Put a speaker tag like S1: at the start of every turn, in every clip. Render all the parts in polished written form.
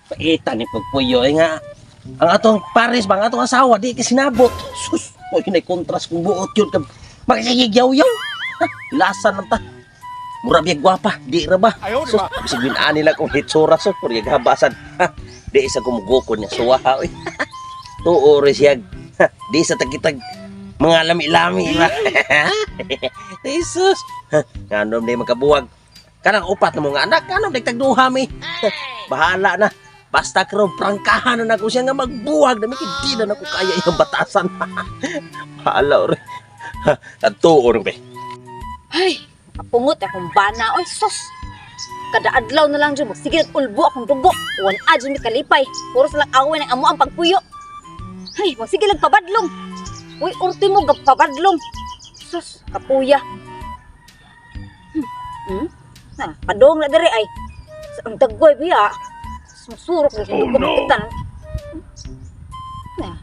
S1: Paita ni pagpuyo eh nga. Ang atong pares ba, ang atong asawa, di ka sinabot. Sus, mo yun ay kontras kung buot yun. Makikigyaw-yaw. Ha, lasa lang ta. Mura biyag gwapa, di ra ba? Sus, bisag binani lang kung hitsura, sus, puro habasan. Ha, di isa kumugukon niya, suwaha, oy. Tuo rin siya. Ha, di sa tagitag mga lami-lami ba. Jesus. Ha, nganom di magkabuwag. Kanang upat na mga anak, kanom di tagduha mi. Bahala na. Basta karon prangkahan na nako siya nga magbuwag na di na nako kaya iyang batasan. Bahala ore. Tatuon be.
S2: Ay, kapungot akong bana. Oy, sus! Kada adlaw na lang dyan, magsige at ulbo akong dugo. Wan a dyan mi kalipay. Puro sa lang away ng amo ang pagpuyo. Ay, magsige lang pabadlong. Uy, urti mo, pabadlong. Sus, kapuya. Na, padong na diri ay. Sa ang daggoy biya. Susurok na siya. Oh, no. Na,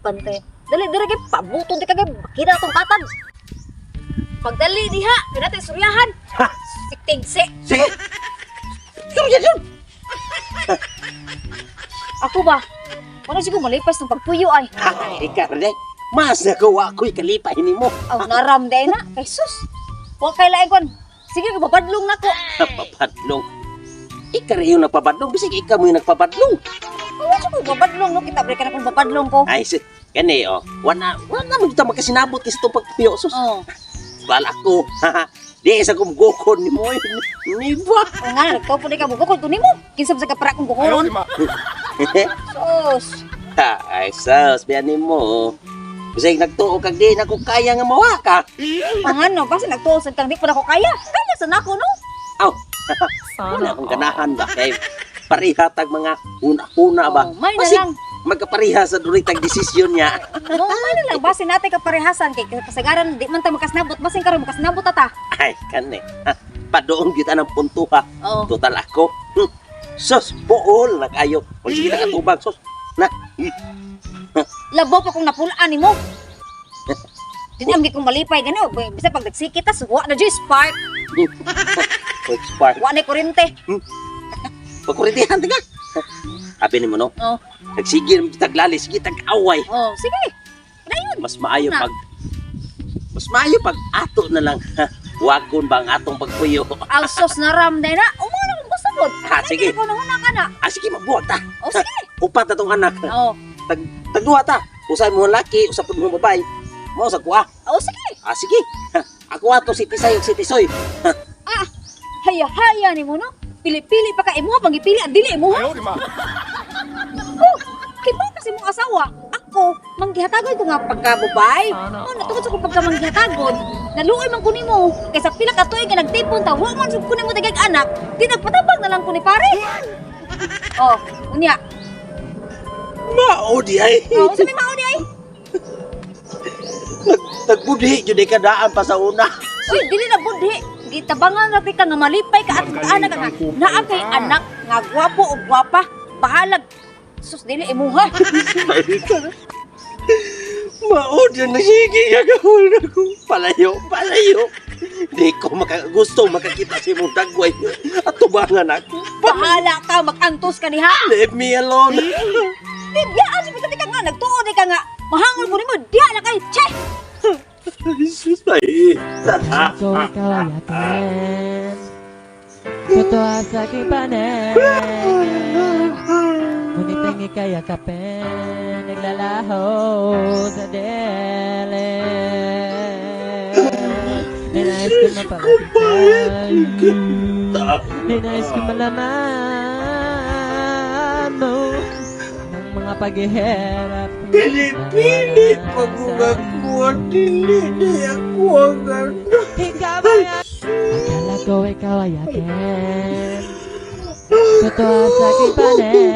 S2: pantay. Dali, diri kay pabuton di ka kay bakira atong katag. Pagdali diha, kaya suryahan.
S1: Ha?
S2: Siktigsi.
S1: Sige. Surya yun.
S2: Ako ba? Wala siguro malipas ng pagpuyo ay.
S1: Ha, ikaw rin. Mas nagawa ko'y kalipay nimo.
S2: Aw, naram day na. Kay sus. Wa kay lain kon. Sige, babadlong nako.
S1: Papadlong. Ikaw rin yung nagpabadlong. Bisag ikaw mo yung nagpabadlong.
S2: Wala siguro babadlong no kita break na kung babadlong ko.
S1: Ay, si, gani oh. Wala, wala mo kita magkasinabot kasi itong pagpuyo. Sus,
S2: Oh.
S1: bala ko. Di isa kumgukon ni mo. Ni ba?
S2: O nga nagtupo di ka bukod ko nimo. Kinsa ba sa kapara kong bukoron? Sus.
S1: Ha, ay sus, biyan ni mo. Bisag nagtuo kag di na ko kaya nga mawa ka.
S2: Ang ano, basta nagtuo sa kang di pa nako kaya. Kaya sa nako no.
S1: Aw, wala akong ganahan ba? Kay pareha tag mga una-una ba?
S2: Oh, may na
S1: Basig
S2: lang.
S1: Magkapareha sa duri tag desisyon niya.
S2: No, may na lang basta natay kaparehasan kay kasagaran di man ta makasnabot, basin karon makasnabot ta ta.
S1: Ay, kani. Ha, padoong gyud ang punto ha.
S2: Oh.
S1: Total ako. Sus, buol na kayo. Wala sige nakatubag, sus. Na.
S2: Labaw pa kung napulaan nimo. Di na kong malipay gani bisa pag nagsikit tas wa na jud spark,
S1: Quick spark.
S2: wa na kuryente.
S1: Pagkurintihan ka. Abi nimo no.
S2: Oh.
S1: Nagsige naman kitag lali, sige tag away.
S2: Oh, sige. Dayon.
S1: Mas maayo
S2: Na.
S1: pag mas maayo pag ato na lang. Wagon ba ang atong pagpuyo?
S2: Aw sos na ram day na. Umo na kung gusto mo.
S1: Ha, sige.
S2: Ikaw na huna ka na.
S1: Ah, sige, magbuwag ta.
S2: Oh, sige.
S1: Upat na tong anak.
S2: Oh,
S1: Tag tagduha ta. Usay mo laki, usap mo babae. Mao sa kuha.
S2: Oh, sige.
S1: Ah, sige. Ha, ako ato si Tisay ug si Tisoy.
S2: Ah, haya haya nimo no. Pili-pili pa ka imo pangipili ang dili imo. Oh, kay ba kasi mong asawa? Ako, manggihatagon ko nga pagkabubay. Oh, natungod sa kong pagkamanggihatagon, naluoy man ko nimo. Kay sa pila ka tuig nga nagtipon ta, wa man sud ko nimo tagag anak, di nagpatabang na lang ko ni pare. Oh, unya.
S1: Mao di ay.
S2: Oh, unsa may mao di ay?
S1: Nagbudhi jud ay kadaan pa sa una.
S2: Uy, dili na budhi. Gitabangan ra ka nga malipay ka at anak ka nga. Naa kay anak nga gwapo o gwapa. Bahalag. Sus, dili imuha.
S1: Mao di na sige gagawin ako. Palayo, palayo. Di ko maka gusto makakita si mong dagway at tubangan ako.
S2: Bahala ka, mag-antos ka niha.
S1: Leave me alone.
S2: Di, biyaan si di ka nga, nagtuo di ka nga. Mahangol ko nimo, diha na kay. Che!
S1: Jesus, ay.
S3: Ko ikaw ay akin. Totoo sa aking panin. Ngunit ang ika'y yakapin, naglalaho sa dilim. Ninais ko mapalapit sa'yo. Ninais ko malaman mo ang mga paghihirap.
S1: Pili-pili pag ako dili niya ko ang anak.
S3: Ikaw ay. Akala ko ikaw ay akin. Totoo sa aking panin.